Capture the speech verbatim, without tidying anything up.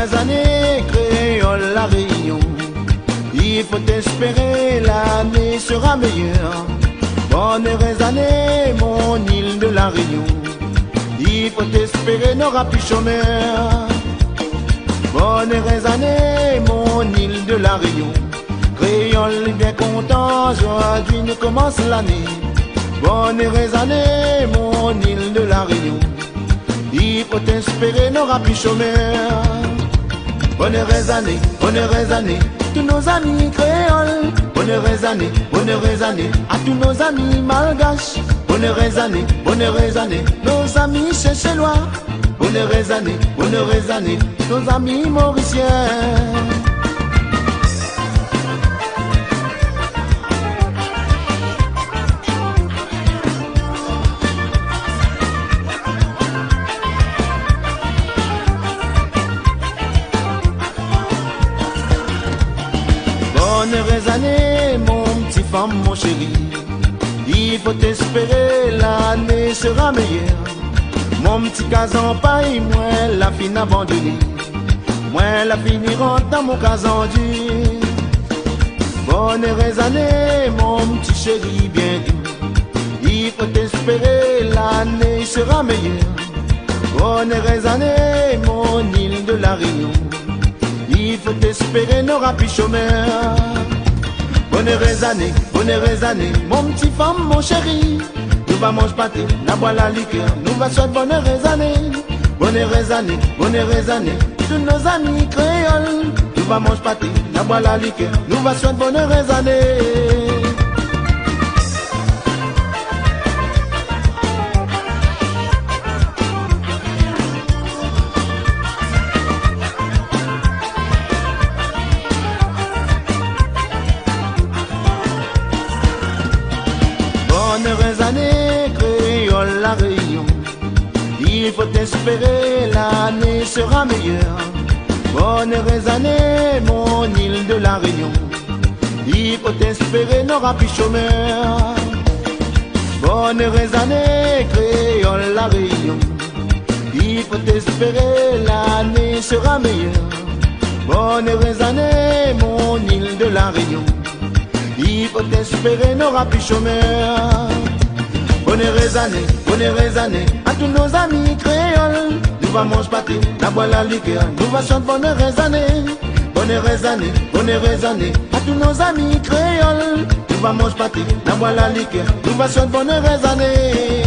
Bonne heureuse année, Kréol La Réunion. Il faut espérer, l'année sera meilleure. Bonne heureuse année, mon île de la Réunion. Il faut espérer, n'aura plus chômeur. Bonne heureuse année, mon île de la Réunion. Kréol lé bien kontan, zordi nou komans lané. Bonne heureuse année, mon île de la Réunion. Il faut espérer, n'aura plus chômeur. Bonne heureuse année, bonne heureuse année, tous nos amis créoles. Bonne heureuse année, bonne heureuse année, à tous nos amis malgaches. Bonne heureuse année, bonne heureuse année, nos amis seychellois. Bonne heureuse année, bonne heureuse année, nos amis mauriciens. Bonne heureuse année, mon ti fanm, mon chéri. Il faut espérer, l'année sera meilleure. Mon ti kaz an pay, moin la fine abandoné. Moin la fini rant dan mon kaz an dur. Bonne heureuse année, mon ti chéri bien dou. Il faut espérer, l'année sera meilleure. Bonne heureuse année, mon île de la Réunion. Il faut espérer, n'aura plus chômeur. Bonne heureuse année, bonne heureuse année, mon ti fanm, mon chéri. Nou va manz paté, na boir la likèr, nou va souèt bonne heureuse année. Bonne heureuse année, bonne heureuse année, tous nos amis créoles. Nou va manz paté, na boir la likèr, nou va souèt bonne heureuse année. Bonne heureuse année, Kréol La Réunion. Il faut espérer, l'année sera meilleure. Bonne heureuse année, mon île de la Réunion. Il faut espérer, n'aura plus chômeur. Bonne heureuse année, Kréol La Réunion. Il faut espérer, l'année sera meilleure. Bonne heureuse année, mon île de la Réunion. Il faut espérer, n'aura plus chômeur. Bonne heureuse année, bonne heureuse année, à tous nos amis créoles. Nou va manz paté, na boir la likèr, nou va souèt bonne heureuse année. Bonne heureuse année, bonne heureuse année, à tous nos amis créoles. Nou va manz paté, na boir la likèr, nou va souèt bonne heureuse année.